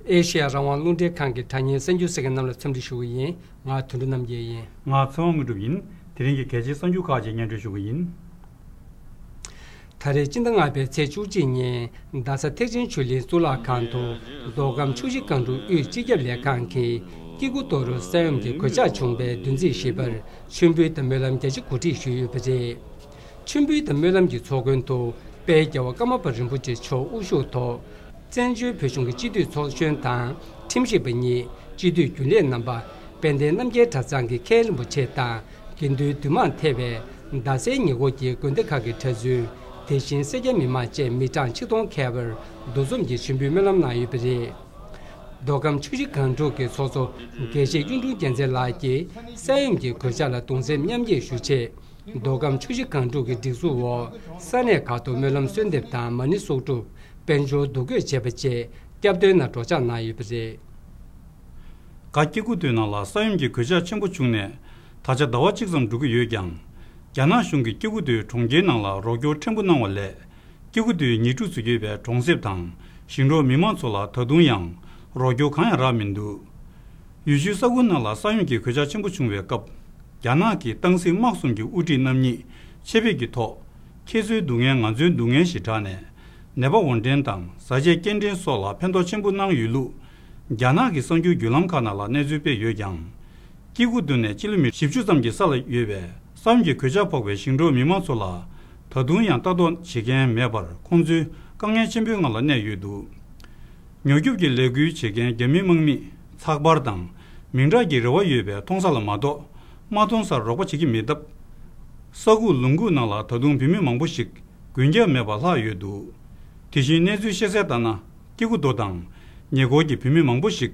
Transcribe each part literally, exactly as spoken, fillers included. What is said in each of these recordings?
ཨེ་ཤེ་ཡ་རང་དབང་རླུང་འཕྲིན་ཁང་གི་དྲ་བརྙན་གསར་འགྱུར་གསན་མཁན་རྣམས་ལ་འཚམས་འདྲི་ཞུ་གི་ཡིན། ང་དོན་གྲུབ་རྣམ་རྒྱལ་ཡིན། ང་ཚེ་དབང་དངོས་གྲུབ་ཡིན། དེ་རིང་གི་གལ་ཆེའི་གསར་འགྱུར་ཁག་ཅིག་སྙན་སྒྲོན་ཞུ་གི་ཡིན། ད་རེས་སྤྱི་ཟླ་ལྔ་པའི་ཚེས་བཅུ་གཅིག་ཉིན་རྡ་ས་ཐེག་ཆེན་ཆོས་གླིང་གཙུག་ལག་ཁང་དུ་མདོ་ཁམས་ཆུ་བཞི་སྒང་དྲུག་དབུས་སྤྱི་ཁྱབ་ལས་ཁང་གིས་སྐྱེ་རྒུ་མདོ་རུ་ས་ཡོམ་གྱི་གོད་ཆག་བྱུང་བའི་བདུན་ཚིགས་བཞི་པར་མཆོད་འབུལ་དང་སྨོན་ལམ་རྒྱ་ཆེ་གོ་སྒྲིག་ཞུས་ཡོད་པ་རེད། མཆོད་འབུལ་དང་སྨོན་ལམ་གྱི་ཚོགས་མགོན་དུ་དཔལ་རྒྱལ་བ་ཀརྨ་པ་རིན་པོ་ཆེ་མཆོག་དབུ་བཞུགས་ཐོག་བཙན་བྱོལ་བོད་གཞུང་གི་སྤྱི་འཐུས་ཚོགས་གཞོན་དང་ཁྲིམས་ཞིབ་པ་གཉིས། སྤྱི་འཐུས་རྒྱུན་ལས་རྣམ་པ། དཔལ་ལྡན་རྣམ་རྒྱལ་གྲྭ་ཚང་གི་མཁན་རིན་པོ་ཆེ་དང་དགེ་འདུན་འདུས་མང་ཐེ་བའི་རྡ་སའི་ཉེ་འཁོར་གྱི་དགོན་སྡེ་ཁག་གི་གྲྭ་བཙུན། དེ་བཞིན་སེར་སྐྱ་མི་མང་བཅས་མི་གྲངས་ཆིག་སྟོང་ཁྱད་པར་འདུ་འཛོམས་ཀྱིས་མཆོད་འབུལ་སྨོན་ལམ་གནང་ཡོད་པ་རེད། མདོ་ཁམས་ཆུ་བཞི་སྒང་དྲུག་གི་ཚོགས་གཙོ་དགེ་བཤེས་གཡུང་དྲུང་རྒྱལ་མཚན་ལགས་ཀྱིས་ས་ཡོམ་གྱི་གོད་ཆག་ལ་གདུང་སེམས་མཉམ་སྐྱེད་ཞུ་ཆེད། མདོ་ཁམས་ཆུ་བཞི་སྒང་དྲུག་གི་སྒྲིག་འཛུགས་འོག་ས་གནས་ཁག་ཏུ་སྨོན་ལམ་གསོལ་འདེབས་དང་མ་ཎི་གསོག་སྒྲུབ། དཔལ་འབྱོར་འདུ་འགོད་བྱས་པ་བཅས་སྐྱབས་དོན་ནང་སྒྲོག་སྦྱང་གནང་ཡོད་པ་རེད། ག་སྐྱེ་རྒུ་མདོའི་ནང་ལ་ས་ཡོམ་གྱི་གོད་ཆག་ཆེན་པོ་བྱུང་ནས་ད་ཆ་ཟླ་བ་གཅིག་ཙམ་འགྲོ་གི་ཡོད་ཀྱང་། རྒྱ་ནག་གཞུང་གིས་སྐྱེ་རྒུ་མདོའི་གྲོང་ཁྱེར་ནང་ལ་རོགས་སྐྱོར་ཕྲན་བུ་གནང་བ་ལས། སྐྱེ་རྒུ་མདོའི་ཉེ་འཁྲུག་ཚུད་ཡོད་པའི་གྲོང་གསེབ་དང་ཞིང་འབྲོག་མི་མང་ཚོ་ལ་ད་དུང་ཡང་རོགས་སྐྱོར་གང་ཡང་རག་མི་འདུག་ཡུལ་ཤུལ་ས་ཁུལ་ནང་ལ་ས་ཡོམ་གྱི་གོད་ཆག་ཆེན་པོ་བྱུང་བའི་སྐབས། རྒྱ་ནག་གི་སྟངས་སྲིད་དམག་གསུམ་གྱི་དབུ་ཁྲིད་རྣམ་གཉིས་ཆེད་ཕེབས་ཀྱི་ཐོག་ཁྱེད་ཚོའི་སྡུག་བསྔལ་ང་ཚོའི་སྡུག་བསྔལ་ཞེས་བསྒྲགས་ནས། ནད་པ་དབོར་འདྲེན་དང་བཟའ་ཆས་སྐྱེལ་འདྲེན་སོགས་ལ་ཕན་ཐོགས་ཆེན་པོ་གནང་ཡོད་ལུགས། རྒྱ་ནག་གི་གསར་འགྱུར་བརྒྱུད་ལམ་ཁག་ནང་ལ་གནས་ཚུལ་སྤེལ་ཡོད་ཀྱང་། སྐྱེ་རྒུ་མདོ་ནས་སྤྱི་ལོ་མི་བཞི་བཅུ་ཙམ་གྱི་ས་ལ་ཡོད་པའི་ས་ཡོམ་གྱི་གོད་ཆག་ཕོག་པའི་ཞིང་འབྲོག་མི་མང་ཚོ་ལ་ད་དུང་ཡང་ལྟ་རྟོག་བྱེད་མཁན་མེད་པར་ཁོང་ཚོའི་དཀའ་ངལ་ཆེན་པོའི་ངང་ལ་གནས་ཡོད་འདུག་ཉོ་སྐྱོབ་ཀྱི་ལས་འགུལ་བྱེད་མཁན་རྒྱ་མིའི་དམག་མིས་ཚགས་པར་དང་མིང་གྲགས་ཀྱི་རེ་བ་ཡོད་པའི་མཐོང་ས་ལ་མ་གཏོགས་མ་མཐོང་སར་རོགས་པ་བྱེད་ཀྱི་མེད་སྟབས། ས་ཁུག་ལུང་ཁུག་ནང་ལ་ད་དུང་བོད་མི་མང་པོ་ཞིག་མགོན་སྐྱབས་མེད་པར་ལྷག་ཡོད་འདུག་དེ་བཞིན་གནས་ཚུལ་ཤེས་གསལ་ལྟར་ན། སྐྱེ་རྒུ་མདོ་དང་ཉེ་འཁོར་གྱི་བོད་མི་མང་པོ་ཞིག་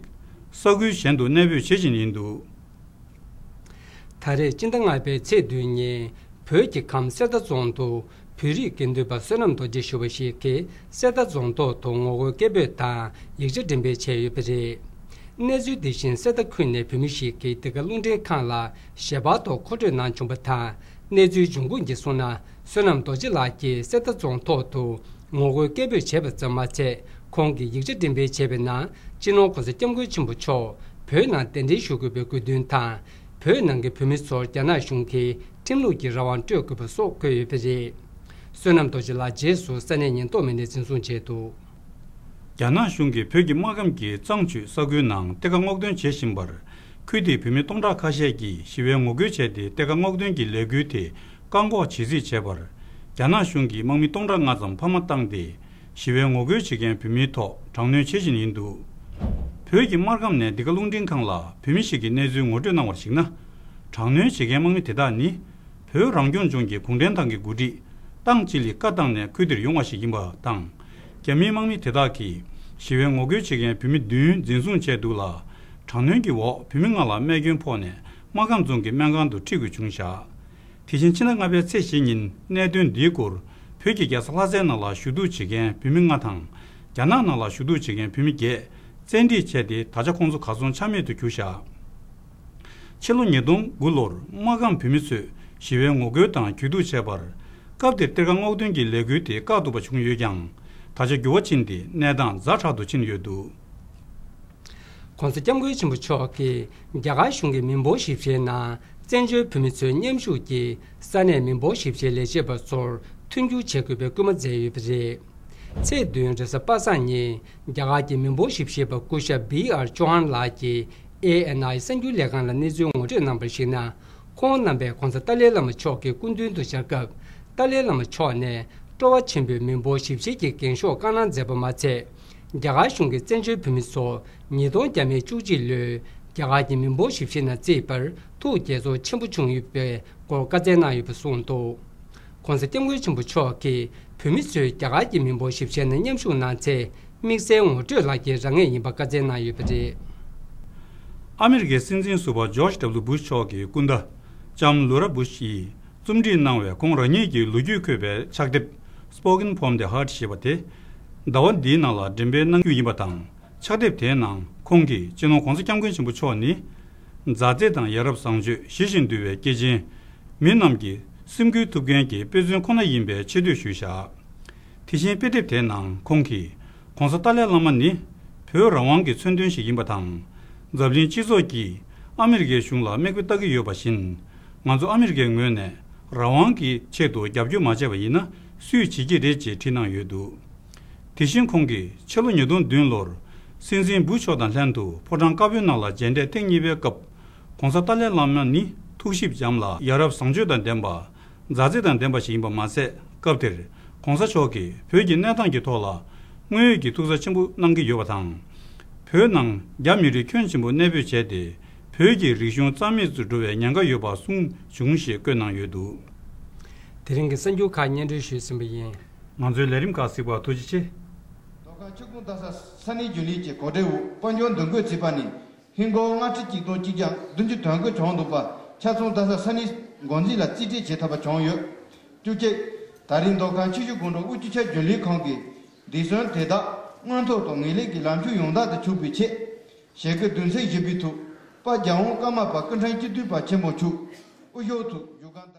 ས་ཁུལ་གཞན་དུ་གནས་སྤོས་བྱེད་བཞིན་ཡིན་འདུག་ད་རེས་སྤྱི་ཟླ་ལྔ་པའི་ཚེས་བདུན་ཉིན་བོད་ཀྱི་ཁམས་གསེར་རྟ་རྫོང་དུ་བོད་རིགས་དགེ་འདུན་པ་བསོད་ནམས་རྡོ་རྗེ་ཞུ་བ་ཞིག་གིས་གསེར་རྟ་རྫོང་ཐོག་ཏུ་ངོ་རྒོལ་སྐད་འབོད་དང་ཡིག་ཆ་འགྲེམས་སྤེལ་བྱས་ཡོད་པ་རེད། གནས་ཚུལ་འདི་བཞིན་གསེར་རྟ་ཁུལ་ནས་བོད་མི་ཞིག་གིས་འདི་ག་རླུང་འཕྲིན་ཁང་ལ་ཞལ་པར་ཐོག་མཁོ་སྤྲོད་གནང་བྱུང་བ་དང་། གནས་ཚུལ་འབྱུང་ཁུངས་ཀྱིས་གསུངས་ན། བསོད་ནམས་རྡོ་རྗེ་ལགས་ཀྱིས་གསེར་རྟ་རྫོང་ཐོག་ཏུ་ངོ་རྒོལ་སྐད་འབོད་བྱས་པ་ཙམ་མ་ཚད། ཁོང་གིས་ཡིག་ཆ་འགྲེམས་སྤེལ་བྱས་པའི་ནང་། སྤྱི་ནོར་༸གོང་ས་༸སྐྱབས་མགོན་ཆེན་པོ་མཆོག་བོད་ནང་གདན་འདྲེན་ཞུ་དགོས་པའི་དགོས་འདུན་དང་། བོད་ནང་གི་བོད་མི་ཚོར་རྒྱ་ནག་གཞུང་གིས་ཁྲིམས་ལུགས་ཀྱི་རང་དབང་སྤྲོད་དགོས་པ་སོགས་འཁོད་ཡོད་པ་རེད། བསོད་ནམས་རྡོ་རྗེ་ལགས་རྗེས་སུ་ས་གནས་ཉེན་རྟོག་མི་སྣས་འཛིན་བཟུང་བྱས་འདུག་རྒྱ་ནག་གཞུང་གིས་བོད་ཀྱི་དམག་སྒམ་གྱི་གཙང་ཆུས་ས་ཁུལ་ནང་གཏེར་ཁ་སྔོག་འདོན་བྱེད་བཞིན་པར། ཁུལ་དེའི་བོད་མི་སྟོང་ཕྲག་ཁ་ཤས་ཀྱིས་ཞི་བའི་ངོ་རྒོལ་བྱས་ཏེ། གཏེར་ཁ་སྔོག་འདོན་གྱི་ལས་འགུལ་དེ་བཀག་འགོག་བྱེད་རྩིས་བྱས་པར། རྒྱ་ནག་གཞུང་གིས་དམག་མི་སྟོང་ཕྲག་ལྔ་ཙམ་འཕར་མ་བཏང་སྟེ། ཞི་བའི་ངོ་རྒོལ་བྱེད་མཁན་བོད་མིའི་ཐོག་དྲག་གནོན་བྱེད་བཞིན་ཡིན་འདུག་བོད་ཀྱི་དམག་སྒམ་ནས་འདི་ག་རླུང་འཕྲིན་ཁང་ལ་བོད་མི་ཞིག་གིས་གནས་ཚུལ་ངོ་སྤྲོད་གནང་བར་གཞིགས་ན། དྲག་གནོན་བྱེད་མཁན་དམག་མི་དེ་དག་ནི། བོད་རང་སྐྱོང་ལྗོངས་ཀྱི་གུང་ཁྲན་ཏང་གི་འགོ་ཁྲིད་ཏང་ཅི་ལི་བཀའ་བཏང་ནས་ཁུལ་དེར་ཡོང་བ་ཞིག་ཡིན་པ་དང་། རྒྱ་མིའི་དམག་མི་དེ་དག་གིས་ཞི་བའི་ངོ་རྒོལ་བྱེད་མཁན་བོད་མི་བདུན་འཛིན་བཟུང་བྱས་འདུག་ལ། དྲག་གནོན་གྱི་འོག་བོད་མི་ལྔ་ལ་རྨས་སྐྱོན་ཕོག་ནས་སྨར་ཁམས་རྫོང་གི་སྨན་ཁང་དུ་ཁྲིད་དགོས་བྱུང་བཞག་དེ་བཞིན་ཕྱི་ཟླ་ལྔ་པའི་ཚེས་བཞི་ཉིན་གནད་དོན་འདིའི་སྐོར་བོད་ཀྱི་རྒྱལ་ས་ལྷ་སའི་ནང་ལ་ཞུ་གཏུག་བྱེད་མཁན་བོད་མི་ལྔ་དང་། རྒྱ་ནག་ནང་ལ་ཞུ་གཏུག་བྱེད་མཁན་བོད་མི་བརྒྱད་བཙན་ཁྲིད་བྱས་ཏེ། ད་ཆ་ཁོང་ཚོ་གར་སོང་ཆ་མེད་དུ་གྱུར་བཞག་ཕྱི་ལོ་ཉིས་སྟོང་དགུ་ལོར་སྨར་ཁམས་བོད་མི་ཚོས་ཞི་བའི་ངོ་རྒོལ་དང་གྱོད་གཏུག་བྱས་པར། སྐབས་དེར་གཏེར་ཁ་སྔོག་འདོན་གྱི་ལས་འགུལ་དེ་བཀག་ཐུབ་པ་བྱུང་ཡོད་ཀྱང་། ད་ཆ་འགྱུར་བ་ཕྱིན་ཏེ་གནས་སྟངས་ཛ་དྲག་ཏུ་ཕྱིན་ཡོད་འདུག ༸གོང་ས་༸སྐྱབས་མགོན་ཆེན་པོ་མཆོག་གིས་རྒྱ་གར་གཞུང་གི་མི་འབོར་ཞིབ་བཤེར་ནང་བཙན་བྱོལ་བོད་མི་ཚོའི་མཉམ་ཞུགས་ཀྱིས་ས་གནས་མི་འབོར་ཞིབ་བཤེར་ལས་བྱེད་པ་ཚོར་མཐུན་འགྱུར་བྱེད་དགོས་པའི་སྐུལ་མ་མཛད་ཡོད་པ་རེད། ཚེས་བདུན་རེས་གཟའ་པ་སངས་ཉིན་རྒྱ་གར་གྱི་མི་འབོར་ཞིབ་བཤེར་པ་སྐུ་ཞབས་བི་ཨར་ཅོ་ཧན་ལགས་ཀྱིས་ཨེ་ཨེན་ཨའི་གསར་འགྱུར་ལས་ཁང་ལ་གནས་ཚུལ་ངོ་སྤྲོད་གནང་བར་གཞིགས་ན། ཁོང་རྣམ་པས་༸གོང་ས་ཏཱ་ལའི་བླ་མ་མཆོག་གི་སྐུ་མདུན་དུ་བཅར་སྐབས། ཏཱ་ལའི་བླ་མ་མཆོག་ནས་སྤྲོ་བ་ཆེན་པོས་མི་འབོར་ཞིབ་བཤེར་གྱི་འགེངས་ཤོག་བཀའ་གནང་མཛད་པ་མ་ཚད། རྒྱ་གར་གཞུང་གིས་བཙན་བྱོལ་བོད་མི་ཚོ་ཉིས་སྟོང་བརྒྱ་མེད་བཅུ་གཅིག་ལོའི་རྒྱ་གར་གྱི་མི་འབོར་ཞིབ་བཤེར་ནང་བརྩིས་པར་ཐུགས་དགྱེས་ཚོར་ཆེན་པོ་བྱུང་ཡོད་པའི་སྐོར་བཀའ་སྩལ་གནང་ཡོད་པ་གསུངས་འདུག ༸གོང་ས་༸སྐྱབས་མགོན་ཆེན་པོ་མཆོག་གིས་བོད་མི་ཚོས་རྒྱ་གར་གྱི་མི་འབོར་ཞིབ་བཤེར་ནང་མཉམ་ཞུགས་གནང་ཚེ། དམིགས་བསལ་ངོ་སྤྲོད་ལག་འཁྱེར་རག་ངེས་ཡིན་པ་བཀའ་སྩལ་གནང་ཡོད་པ་རེད། ཨ་མི་རི་ཀའི་སྲིད་འཛིན་ཟུར་པ་ཇོརྗ་ཌབ་ལུ་བྷུཤ་མཆོག་གི་སྐུ་ཟླ་ལྕམ་ལུ་ར་བྷུཤ་ཡིས་རྩོམ་སྒྲིག་གནང་བའི་ཁོང་རང་ཉིད་ཀྱི་ལོ་རྒྱུས་འཁོད་པའི་ཕྱག་དེབ་Spoken from the Heart ཞེས་པ་དེ་ཟླ་བ་འདིའི་ནང་ལ་འགྲེམས་སྤེལ་གནང་རྒྱུ་ཡིན་པ་དང་། ཕྱག་དེབ་དེའི་ནང་ཁོང་གིས་སྤྱི་ནོར་༸གོང་ས་༸སྐྱབས་མགོན་ཆེན་པོ་མཆོག་ནི། མཛའ་བརྩེ་དང་ཡ་རབས་བཟང་སྤྱོད་ཞི་ཞིང་དུལ་བའི་སྐྱེས་ཆེན། མི་རྣམས་ཀྱི་སེམས་འགུལ་ཐུབ་མཁན་གྱི་དཔེ་མཚོན་ཁོ་ན་ཡིན་པའི་ཆེ་བསྟོད་ཞུས་བཞག་དེ་བཞིན་དཔེ་དེབ་དེའི་ནང་ཁོང་གིས་༸གོང་ས་ཏཱ་ལའི་བླ་མ་ནི། བོད་རང་དབང་གི་མཚོན་དོན་ཞིག་ཡིན་པ་དང་། འཛམ་གླིང་སྤྱི་ཚོགས་ཀྱིས་ཨ་མི་རི་ཀའི་གཞུང་ལ་མིག་དཔེ་ལྟ་གི་ཡོད་པ་བཞིན། ང་ཚོ་ཨ་མི་རི་ཀའི་ངོས་ནས་རང་དབང་གི་ཆེད་དུ་རྒྱབ་སྐྱོར་མ་བྱས་པ་ཡིན་ན་སུས་བྱེད་ཀྱི་རེད་ཅེས་དྲིས་གནང་ཡོད་འདུག་དེ་བཞིན་ཁོང་གིས་ཕྱི་ལོ་ཉིས་སྟོང་བདུན་ལོར་སྲིད་འཛིན་བུ་ཤོག་དང་ལྷན་དུ་ཕོ་བྲང་དཀར་པོའི་ནང་ལ་མཇལ་འཕྲད་ཐེངས་གཉིས་པའི་སྐབས། ༸གོང་ས་ཏཱ་ལའི་བླ་མ་ནི་ཐུགས་གཤིས་འཇམ་ལ་ཡ་རབས་བཟང་སྤྱོད་དང་ལྡན་པ། མཛའ་བརྩེ་དང་ལྡན་པ་ཞིག་ཡིན་པ་མ་ཟད། སྐབས་དེར་༸གོང་ས་མཆོག་གིས་བོད་ཀྱི་གནས་སྟངས་ཀྱི་ཐོག་ལ་དངོས་ཡོད་ཀྱི་ཐུགས་ས་ཆེན་པོ་གནང་གི་ཡོད་པ་དང་། བོད་ནང་རྒྱ་མི་རིགས་ཁྱོན་ཆེན་པོ་གནས་སྤོས་བྱས་ཏེ། བོད་ཀྱི་རིག་གཞུང་རྩ་མེད་དུ་འགྲོ་བའི་ཉེན་ཁ་ཡོད་པ་གསུངས་བྱུང་ཞེས་བཀོད་གནང་ཡོད་འདུག་དེ་རིང་གི་གསར་འགྱུར་ཁག་སྙན་སྒྲོན་ཞུས་ཟིན་པ་ཡིན། ང་ཚོའི་ལས་རིམ་ཁག་གཟིགས་པར་ཐུགས་རྗེ་ཆེ། མདོ་ཁམས་ཆུ་ཁུངས་རྡ་ས་ས་གནས་རྒྱུན་ལས་ཀྱི་གོ་སྒྲིག་འོག་དཔལ་འབྱོར་འདུ་འགོད་བྱས་པ་ནི། ཧིན་སྒོར་ལྔ་ཁྲི་གཅིག་སྟོང་གཅིག་བརྒྱ་བདུན་ཅུ་དོན་དགུ་བྱུང་འདུག་པ། ཆ་ཚང་རྡ་ས་ས་གནས་འགོ་འཛིན་ལ་རྩིས་སྤྲད་བྱེད་ཐུབ་པ་བྱུང་ཡོད། བཅུ་གཅིག་ད་རེས་མདོ་ཁམས་ཆུ་བཞི་སྒང་དྲུག་དབུལ་སྐྱོར་ཆ་རྒྱུན་ལས་ཁང་གིས་བདེ་སྲུང་དེ་དག་དངོས་ཐོག་ཏུ་ངེས་ལེགས་ཀྱི་ལམ་ཕྱོགས་ཡོངས་བདག་ཏུ་ཆུག་པའི་ཆེད། ཞེ་གི་བདུན་ཚིགས་བཞི་པའི་ཐོག་དཔལ་རྒྱལ་དབང་ཀརྨ་པ་སྐུ་ཕྲེང་བཅུ་བདུན་པ་ཆེན་པོ་མཆོག་དབུ་བཞུགས་ཐོག་བཞུགས་སྒར་དང་།